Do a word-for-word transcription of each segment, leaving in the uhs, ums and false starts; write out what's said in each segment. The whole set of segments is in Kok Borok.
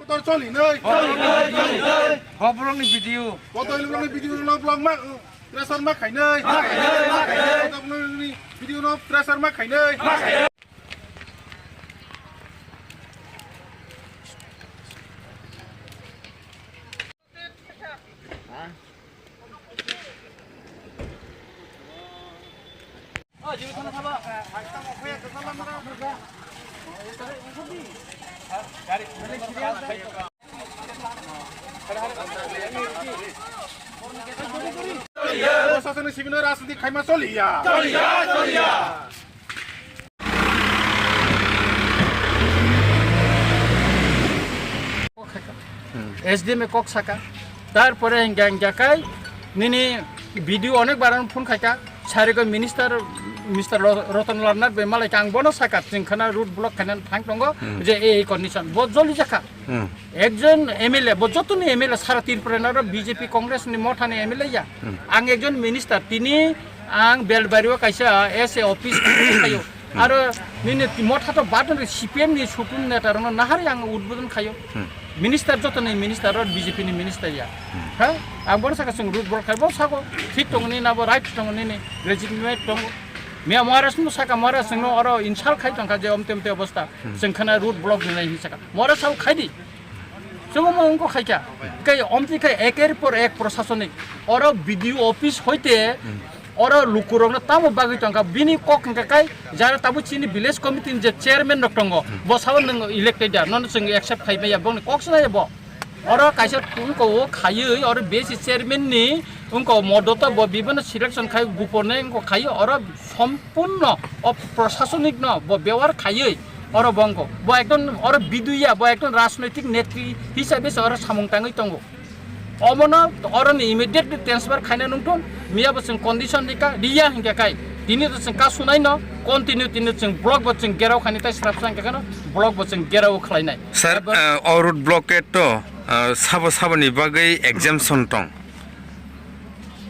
Tor choli nai. Choli nai, choli nai. Bo borokni video. Bo toi borokni video no blog ma, pressure ma khainai. Ma khainai, ma khainai. Bo borokni video no pressure ma khainai. Ma khainai. Prasasoni sibino rajniti khaima choliya. Choliya, choliya. S D M e kok saka. Tarpore hingga hingga kai nini video onek baran phone khaika. Sarigo minister, Mister Ro-, Roton Lalnath bai malai kang bono saka chwng khana road block khainan thang tongo Hmm. je ei condition. Bo joli jakha. Hmm. Ekjon M L A, bo jotoni M L A sara Tripura naro B J P Congress ni mothani M L A ya. Hmm. Ang ekjon minister, tini ang Belbari o kaisa S A office khayo. Hmm. Aro nini motha to badon C P M ni supun neta rono nahari ang udbodon khayo. Hmm. Minister jotoni minister ro B J P ni minister ya. Hmm. Ha? Ang bono saka chwng road block khai bo sako. Thik tongo ni nabo right tongo nini legitimate tongo. Miya Maharaj no saka Maharaj no oro insult khai tongkha je omte omte obostha. Hmm. Chwng khana road block rinai hin saka. Maharaj sao khai di. Chwngno wngkha khaikha. Khe omtwi khe eker por ek prosasonik. Oro B D O office hoite oro lukurokno tamo bagwi tongkha. Bini kok hwnkha kai jara tabuk chini village committee ni je chairman rok tongo. Bo sao nwng elected ya. Nono chwng accept khai maya. Bongni kok swnaya bo. Oro kaisa wngkha o khaiwi oro B C chairman ni wngkha o modoto bo bibano selection khai gupone wngkha khai oro sompurno o prosasonik no bo bewar khaiwi oro bo wngkha. Bo ekdom oro biduya, bo ekdom rajnoitik netri hisabe se oro samung tangwi tongo. Omono oroni immediately transfer khaina nungthun, miya bo chwng condition rika, riya hinkhe kai. Tini to chwng kasunai no, continue tini chwng block bo chwng gerao khani tai srapsa hinkhe kheno block bo chwng gerao khlainai. Sir, Abo uh, o road blockade to uh, sabo saboni bagwi exemption tong.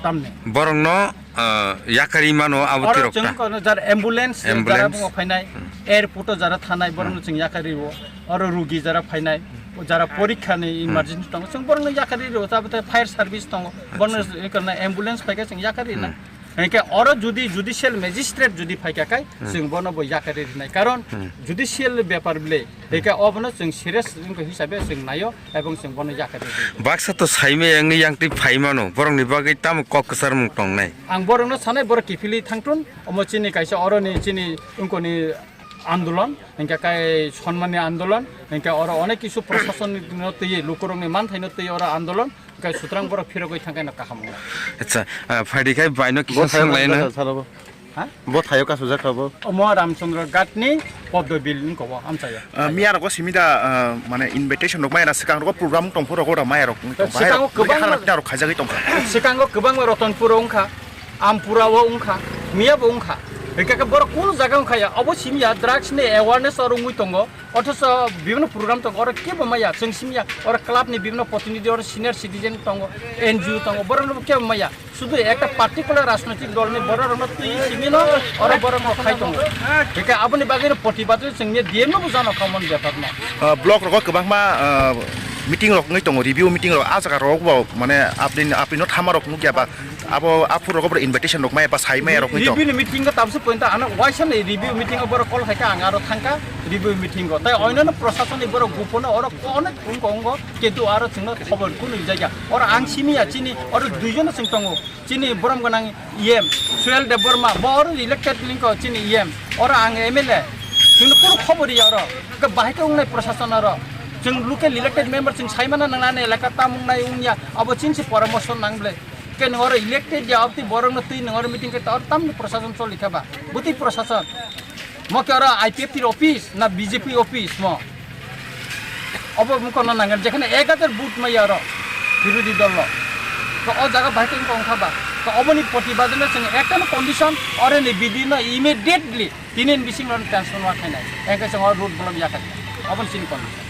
Tamni. Borokno uh, yakari mano abo Oro tirok chwng ta. Kono jar ambulance, Ambulance. Jara bungo phainai, Hmm. Airport o jara thanai, borokno Hmm. chwng yakari o. Oro rugi jara phainai, jara porikha ni Hmm. emergency tongo, chwng borokno yakari o. Tabate fire service tongo, borokno Acha. Kono ambulance phaikha chwng yakari na. Hmm. Hinkhe oro judi judicial magistrate judi phaikha kai, Hmm. chwng bono bo yakari rinai. Karon Hmm. judicial bepar ble, hinkhe obono chwng serious wngkha hisabe chwng naio. Ebong chwng bono yakha di. Baksa to saimaya wngwi yangtwi phaimano, borokni bagwi tamo kok kwcharmung tongnai? Ang borokno sanai, borok kiphilwi thangthun, omo chini kaisa oroni chini wngkoni andolon, hinkhe kai sonmani andolon, hinkhe oro onek kisu prosason no twi, lukurokni manthaino twi oro andolon, hinkhe sutrang borok phirogwi thangkhe no kaham wngnai. Acha, ah, phaidi khai baino kisa Bo thai swnglaina. Salo bo. Ha? Bo thaio kasujak kha bo? Omo Ramchandra Ghat ni Poddo Bill ni kobo amchaya. Ah, miya rogo simi da, ah, mane invitation rok maya na swkang rogo program tong phuru rogo da maya rok tong. Swkango bahai rok kwbangma khana rok khaijagwi tong kha. Swkango kwbangma Ratanpur o wngkha, Ampura o wngkha, miya bo wngkha. Hingke ke borok kunu jaga wngkha ya, obo simi ya drugs ni awareness oro wngwi tongo. Othocho bibhinno program tongo, oro kebo maya, chwng simi ya, oro club ni bibhinno protinidhi, oro senior citizen tongo, N G O tongo, borokno kebo maya. Sudu ekta particular rajnoitik dol ni borok rokno twi simi no oro borok no khai tongo. Hingke aboni bagwi no protibad chwng ni D M no bo jano khamon bepar no. Ah, block rogo kwbangma, ah, meeting rok wngwi tongo, review meeting rok, ah jaga rok bo mane apni, apni no thama rok nukya ba, abo aphuru rogo bo invitation rok maya ba sai maya rok wngwi tong. Review ni meeting ko tamsuk point ano waisa ni review meeting o borok call khai kha ang aro thang kha review meeting o. Tai oino no prosason ni borok gupo no oro onek wngko wngko. Kintu aro chwngno khobor kunu rijak ya. Oro ang simi ya chini, oro duijon chwng tongo. Chini borom gwnang E M, Suel Debbarma, bo oro elected lingko chini E M. Oro ang M L A. Chwngno kunu khobor ya oro. Ke bahai khe wngnai prosason oro. Chwng local elected member chwng saimana nangnani elaka tam wngnai wngya. Abo chini se poramorso nang ble. Ke nwng oro elected ya, abtwi borokno twi nwng oro meeting khe tor tamni prosason choli kha ba? Bwtwi prosason. Mo khe oro I P F T ni office na B J P office mo? Obo mokol no nangya, jekhane ek hajar vote maya oro birodhi dol no. To o jaga bahai khe wngkha ba? To oboni protibad no chwng ekta no condition, oro ni B D no immediately tini ni bising no transfer ma khainai. Engkhe chwng oro road block ya kha. Oboni chini condition.